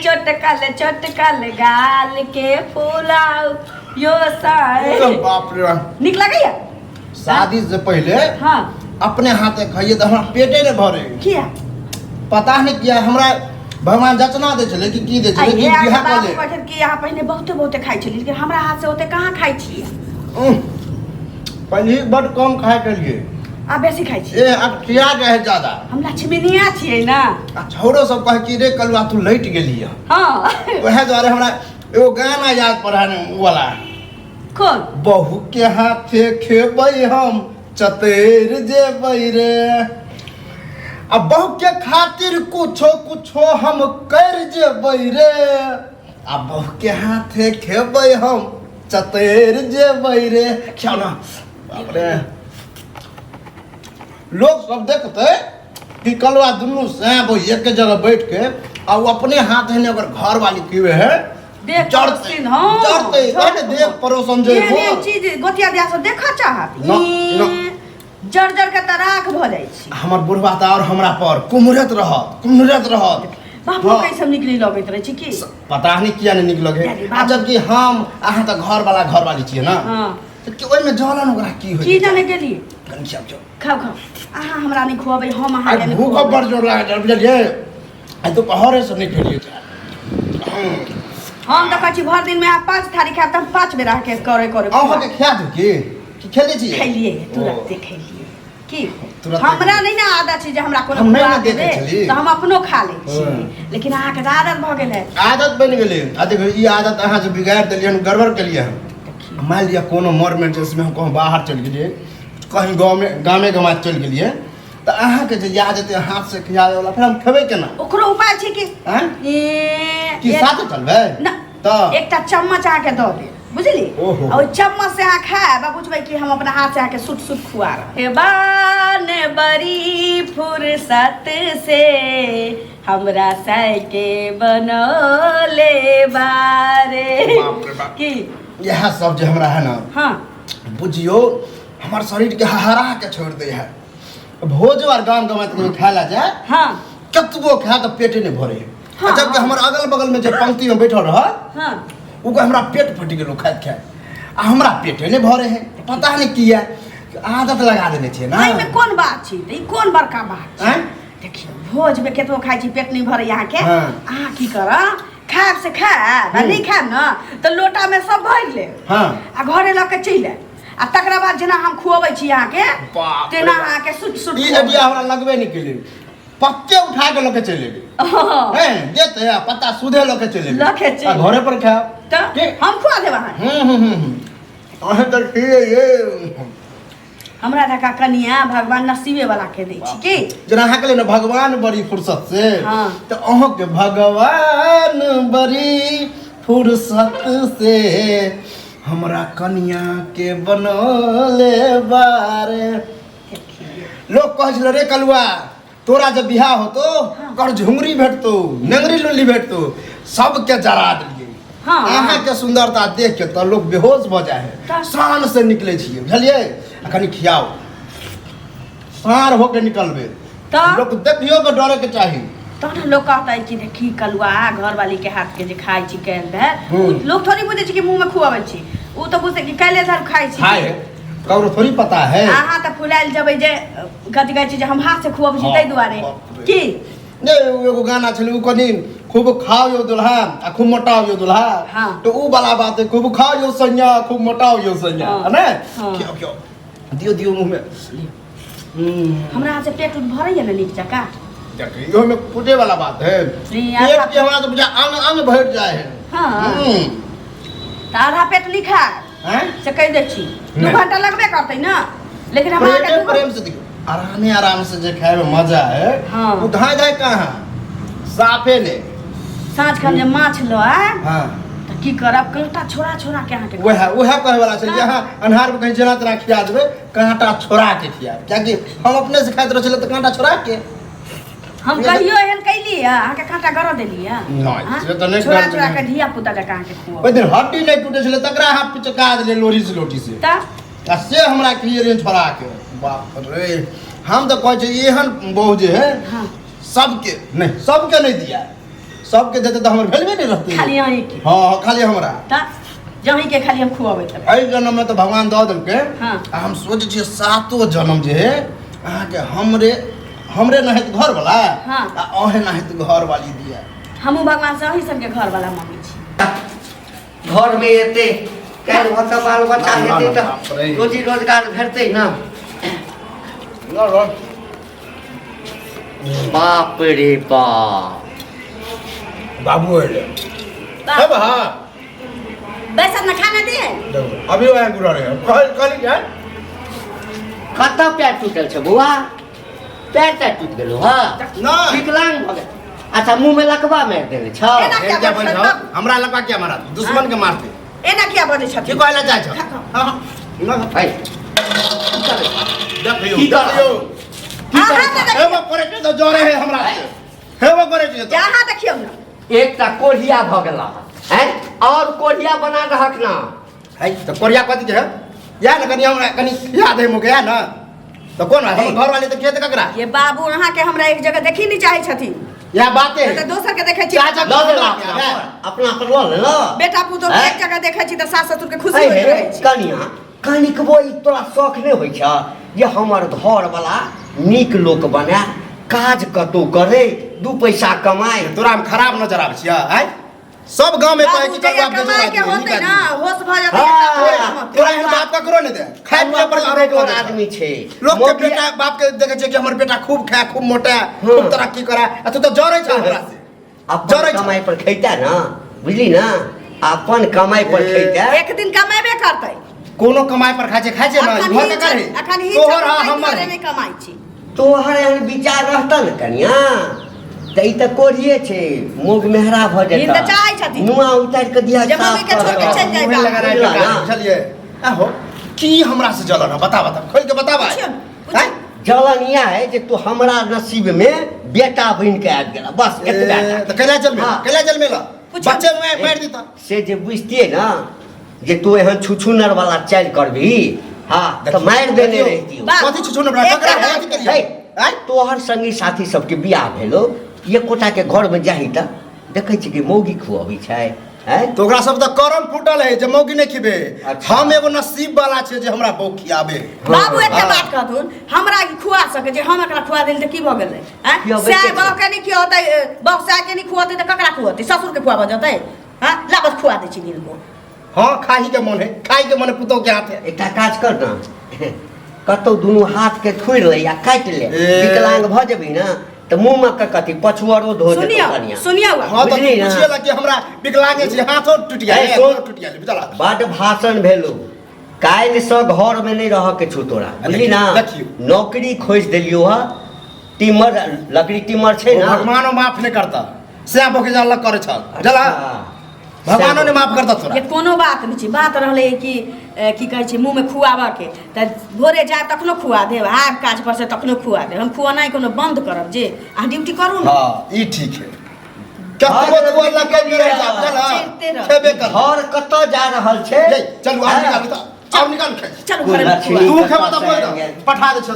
चोटकल चोटकल गाल के फुलाउ यो साए। बाप रे बाप। नीक लगैया? शादी से पहले अपने हाथे खाइए तऽ हमरा पेटे नहि भरे। किया? पता नहि किया हमरा भगवान जचना दै छलै कि की दै छलै कि आइये बियाह अहाँके कऽ बाबू ले। कहै कि अहाँ पहिने बहुते बहुते खाइ छलियै, लेकिन हमरा हाथ से ओते कहाँ खाइ छियै। उह, पहिले बड कम खाय के लिए। आ बेसी खाइ छियै। ए अब खिया जाए है ज्यादा। हम लक्ष्मीनिया छियै ना। आ छौड़ो सब कहे कि रे कलुआ तू लैट गेली हँ। वएह दुआरे हमरा एगो गाना याद पड़ा है उ वाला। कोन? बहू के हाथे खेबै हम चतेर जेबै रे, आ बहू के खातिर कुछो कुछो हम कर जेबै रे, आ बहू के हाथे खेबै हम चतेर जेबै रे। खाओ ना। बाप रे, लोग सब देखते कि कलवा दुनू सैं बहू एक जगह बैठ के आ वो अपने हाथ है अगर घर वाली पीवे है देख जड़ते, पड़ोसिन, हाँ, जड़ते, जड़ते। कहने देख पड़ोसन जे एहन हो। एहन चीज गोतिया दिया सब देखऽ चाहत। न, न। ई, जड़ जड़ के तऽ राख भऽ जाइ छै। हमर बुढ़वा तऽ और हमरा पर कुम्हरैत रहत, कुम्हरैत रहत। बापो हाँ। के सब नीक नहीं लगैत रहै छै की? पता नहीं किया नहीं नीक लगे। अरे बाप। आ जबकि हम अहाँ तऽ घर वाला घर वाली छियै ना। तऽ कि ओहिमे जलन ओकरा की होइ की छै? जाने गेलियै? कनि खियाउ, खियाउ। खाउ, खाउ। अहाँ हमरा नहीं खुआबै, हम अहाँ आइ के नहीं भूख खुआबै। बड़ जोर लागल छै, बुझलियै? आइ दुपहरे से नहीं खेलियै चाय। हम तऽ कहै छी भरि दिनमे अहाँ 5 थारी खायब तऽ हम 5 बेर अहाँके करे करे अहाँके खिया दू की? की खेले छियै? खेलियै, तुरन्ते खेलियै। की? तुरन्ते हमरा नहि ने आदत छै जे हमरा कोनो हम नहि खुआ ने देखै देबै, छली। तऽ हम अपनो खा लै छी। हाँ। लेकिन अहाँके तऽ आदत भऽ गेल है। आदत बनि गेलै। आ देखियौ, ई आदत अहाँ जे बिगाड़ि देलियै हन, गड़बड़ केलियै हन। देखियौ। मानि लिअ कोनो मर मेंटेंसमे हम कहूँ बाहर चलि गेलियै, कहीं गाँवमे, गामे गमाइत चलि गेलियै, तऽ अहाँके जे याद एतै हाथ से खियाबै वला, फेर हम खेबै केना? ओकरो उपाय छै कि? आँय? ए, की एक- साथे चलबै? ना। तऽ? एकटा चम्मच अहाँके दऽ देब, बुझली? ओहो। आ ओहि चम्मच से अहाँ खायब आ बुझबै कि हम अपना हाथ से अहाँके सुट सुट खुआ रहल। हे बान बड़ी फुर्सत से हमरा साइके बनौले बारे। बाप रे बाप। की? इएह सब जे हमरा है ना, हाँ। बुझियौ हमर शरीर के हहारा के छोड़ दे है। भोज आर गाम गमाइत कहियो खाय ला जाय, कतबो खाय तऽ पेटे नहि भरे है। आ जबकि हमर अगल बगल में जे पंक्ति में बैठल रह, ओकर हमरा पेट फटि गेल खाइत खाइत, आ हमरा पेटे नहि भरे है। पता नहि किया आदत लगा देने छियै ना। एहिमे कोन बात छै? तऽ ई कोन बड़का बात छै? आँय? देखियौ, भोज में केतबो खाइ छी पेट नहि भरे अहाँके। हाँ। अहाँ की करब, खायब से खायब, आ नहि खायब ने तऽ लोटा में सब भरि लेब। हाँ। आ घरे लऽ के चलि आयब। आ तकरा बाद जेना हम खुअबै छी अहाँके, बाप रे तेना बाप। अहाँके सुट सुट ई खुअबै। आइडिया हमरा लगबे नहि केलै। पत्ते उठा के लऽ के चलि एबै। हाँ। हैं, देतै आ पत्ता सुधे लऽ के चलि एबै। लऽ के चलि आ घरे पर खायब। तऽ की? हम खुआ देब अहाँके। अहें तऽ छियै ये। हमरा जकाँ कनिया भगवान नसीबे वाला के दै छै की? जेना अहाँके लेल ने भगवान बड़ी फुर्सत से, हाँ। तऽ अहाँके भगवान बड़ी फुर्सत से हमरा कनिया के बनौले बारे। लोग कहै छलै रे कलुआ, तोरा जब बियाह होतो, कर झुंगरी भेटतो, नेंगरी लुल्ली भेटतो, सबके जरा देलियै। हाँ। अहाँके सुंदरता देख के तऽ लोग बेहोश भऽ जाइ है। तऽ? शान से निकलै छियै, बुझलियै? आ कनि खियाउ, साँढ़ होके निकलबै। तऽ? लोक देखियो के डरे के चाही। तहन लोग कहतै कि देखी कलुआ घरवाली के हाथ के जे खाइ छी कैल धरि, लोग थोड़ी बुझै छै कि मुँह में खुआबै छी, उ तऽ बुझतै कि कैले धरि खाइ छी। खाइ है, ककरो थोड़ी पता है। अहाँ तऽ फुलायल जेबै जे कथी कहै छी जे हम हाथ से खुआबै छी, हाँ, ताहि दुआरे। बाप रे। की? नहि, उ एगो गाना छलै, उ कनि खूब खाओ यौ दुल्हा आ खूब मोटाओ यौ दुल्हा। हाँ। तऽ उ वाला बात है, खूब खाओ यौ सैया, खूब मोटाओ यौ सैया। हाँ। है ने? हाँ। खियाउ, खियाउ। दियौ, दियौ मुँह में। हमरा हाथ से पेट उट भरैया ने नीक जकाँ? देखियौ, इहो में फूटे वाला बात है। नहीं, पेट आधा के हमरा तो बुझा अंग अंग भरि जाए है। हाँ। तऽ आधा पेट नहीं खाय। हैं? से कहि दै छी। 2 नहीं। घंटा लगबे करतै ना, लेकिन हमरा प्रेम अहाँके दू प्रेम से देखियौ, आरामे आराम से जे खाय में मजा है, हाँ। उ धाय धाय कहाँ साफे ने। साँझ खन जे माछ लऽ आयब, हाँ। तऽ की करब, काँटा छोड़ा छोड़ा के अहाँके वएह कहै वाला छलियै, अहाँ अन्हार में कहीं जेना तेना खिया देबै, काँटा छोड़ा के खियाब, कियाकि हम अपने से खाइत रहै छलियै तऽ काँटा छोड़ा के। हम कहियो एहन कैली है अहाँके काँटा गरऽ देली है? नहि, हाँ? से तऽ नहि छोड़ा गरऽ छोड़ा देलियै। के धिया पुता जकाँ अहाँके खुआब। ओहि दिन हड्डी नहि टूटे छलै तकरा अहाँ पिचका देलियै लोरी से लोटी से। तऽ? आ से हमरा खियेलियै छोड़ा के। बाप रे, हम तऽ कहै छियै एहन बहु जे है, हाँ। सबके नहि, सबके नहि दिया। सबके देते तऽ हमर भेलबे नहि रहतै। खाली अहीं के। हँ हँ, खाली हमरा। तऽ जहीं के खाली हम खुआबैत रहबै। एहि जन्म में तऽ भगवान दऽ देलकै। हाँ। आ हम सोचै छियै सातो जन्म जे है अहाँके हमरे हमरे नहाइत घर वाला हाँ। आ अहें नहाइत घर वाली दिया। हमहूँ भगवान से अहीं सबके घर वाला मांगै छी। घर में एते काल्हि भऽ बाल बच्चा ना, ना, हेतै बाप रे। तऽ रोजी रोजगार भेटतै ना। बाप रे बाप। बाबू अयलै। सब हाँ। बैसब ना, खाना दिए। देखो, अभी वह गुरा रहे कहल कहली क्या? कतऽ पैर टूटल छै बौआ? पैर तैर टूटि गेलो? हँ। नहीं। विकलांग भऽ गेल। अच्छा, मुँह में लकवा मारि देने छौ। एना एक किया जा बजै बैठ छौ? जाओ। हमरा लकवा क्या मारा? दुश्मन के मारते। एना किया बजै की छथिन? कहला चाहे छौ? खा, खा। हाँ, हाँ। ना, है, देखियौ, की कर- देखियौ। की अहाँ करै तऽ छौ? देखियौ। हेबो करे के तऽ जरे है हमरा से। हेबो करे के तऽ। अहाँ देखियौ ने। एकटा कोढ़िया भऽ गेला हैं, और कोढ़िया बना रहक ना। है तऽ कोरिया कथी के है? या ने कनि हमरा कनि याद है मुके या ने। तऽ कोन हमर घर वाली तऽ खेत ककरा? ये बाबू, अहाँके हमरा एक जगह देखी नहीं चाहे छथिन। या बाते है। तऽ दोसर के देखै छी। चाचा लऽ लेला अपना अपना पर, अपना पर लऽ लेला। बेटा पुतोह के हैं? एक जगह देखै छी तऽ सास ससुर के खुशी ऐ होइत हे, रहै छै। कनिया, कनिकबो ई तोरा शौख नहि होइ छ जे हमर घर वाला नीक लोक बने, काज कतौ करे, दू पैसा कमाए? तोरा हम खराब नजर आबै छियै आय? सब गांव में कहै बाबू कि जहिया बाप कमाए के होतै ना, होश भऽ जेतै। हाँ। तोरा एहन बाप ककरो नहि दे। खाय पिए पर आरोप बेजोड़ लगै छै। आदमी छै। लोक के मोबिया- बेटा बाप के देखै छै कि हमर बेटा खूब खाए, खूब मोटाए, खूब तरक्की करे, आ तू तऽ जरै छ हमरा से। अपन जरै छ। कमाई पर खैता ना, बुझली ना, अपन कमाई पर ए। खैता। एक दिन कमेबे करतै। कोनो कमाई पर खाइ छै, खाइ छै ना। अखन घर ही के करे। अखन ही तोहर आ हमर। नहि कमाइ छी। तोहर एहन विचार रहतऽ ने कनिया, तऽ ई तऽ कोढ़िए छै, मोग मेहरा भऽ ई जेतऽ। तऽ चाहै छथिन। नुआ उतारि कऽ दिया। जे मम्मी के छोड़ि के चलि जाइ। मुँहे लगानाइ बुझला बेकार ना? बुझलियै? आहो की हमरा से जलन है? बता बता, खोल के बता भाई। पुछियौ ने, पुछियौ। आँय? जलन इएह है जे तू हमरा नसीब में बेटा बनि के आबि गेला, बस एतबे ए, टा। तऽ कैला जन्मे? हाँ। कैला जन्मेला? पुछियौ। बच्चे में मारि देता। से जे बुझतियै ना जे तू एहन छुछुनर वाला चालि करबही, हाँ, तऽ देखियौ, मारि देने देखियौ। रहितियौ। बाप। कथी छुछुनर वाला? एक ककरा टा- कथी करियै? है, आँय? तोहर संगी साथी सबके बियाह भेलो, एकोटा के घर में जाही तऽ देखै छी कि मौगी खुअबै छै। हैं? तऽ ओकरा सब तऽ करम फूटल है जे मौगी नहि खिबे। अच्छा। हम एगो नसीब वाला छै जे हमरा बहू खियाबे। बाबू, एकटा हाँ। बात कहथुन, हमरा ई खुआ सकै जे हम एकरा खुआ देली तऽ की भऽ गेलै? आँय? खियाबै सएह के छै? बहू के नहि खियौतै, बहू सएह के नहि खुअतै तऽ ककरा खुअतै? ससुर के खुआबऽ जेतै? हँ, ला बस खुआ दै छी नीलको। हाँ, खाही के मन है, खाही के मन है पुतोह के हाथ है। एकटा काज कर ना, कतौ दुनू हाथ के थोड़ि ले या काटि ले। ए। विकलांग भऽ जेबही ना तऽ मुँह में के कथी पछुअरो धो देतौ। सुनियौ। कनिया। सुनियौ। हाँ, तऽ तू बुझली ना? पूछिए ला कि हमरा विकलांगे छी, हाथो टूटि गेल, ए, सुन। गोरो टूटि गेल, बुझला? बड भाषण भेलो। काल्हि से घर में नहीं रह के छौ तोरा, बुझली ना? देखियौ। नौकरी खोजि देलियौ हँ, टीमर लकड़ी टीमर छै ना। भगवानो माफ नहि करता सएह बोके जा लग करे छल जला। अच्छा। भगवानो ने माफ करता तोरा। ये कोनो बात नहि छै। बात रहलै कि की कहै छै, मुँहमे खुआबऽके तऽ भोरे जायब तखनो खुआ देब, आयब काज पर से तखनो खुआ देब। हम खुआनाइ कोनो बंद करब जे अहाँ ड्यूटी करू ने। हाँ, ई ठीक है। कतबो तू अल्लाह के मेरे हिसाब चल। चलिते रह। खेबे कर। घर कतऽ जा रहल छै? चलू, आब निकालू तऽ, आब निकालू। चलू, घरमे लक्ष्मी खुआ। तू खेबा तऽ बोल दे, पठा दे छौ।